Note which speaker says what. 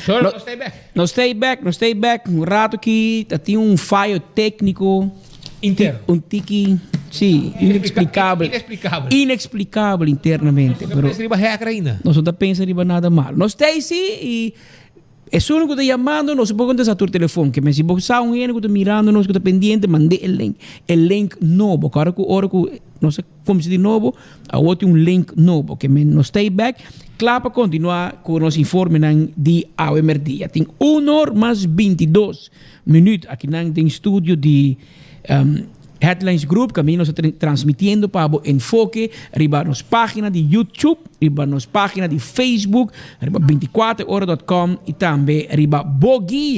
Speaker 1: Sure,
Speaker 2: No,
Speaker 1: nos ta back.
Speaker 2: Nos ta back, nos ta back. Un rato cu tin un fayo tecnico.
Speaker 1: Interno.
Speaker 2: Un tiki, si, inexplicabel.
Speaker 1: Inexplicabel.
Speaker 2: Inexplicabel internamente.
Speaker 1: Pero
Speaker 2: Pero
Speaker 1: pensa riba hacker ainda.
Speaker 2: Nos no ta pensa riba nada malo. Nos ta si y e único cu ta yamando, nos por contesta tur telefon. Ke men si bo sa un hende cu ta mirando nos, cu ta pendiente, manda e link. E link nobo. Awor cu ora cu nos cuminsa di nobo, awor tin un link nobo. Ke men nos ta back. Cla pa continua cu nos informe di awe merdia. Tin 1 or mas 22 minuut aki na den studio di Headlines Group, caminda nos ta transmitiendo pa Enfoke, riba nos pagina di YouTube, riba nos pagina di Facebook, riba 24ora.com y tambe riba Boguia.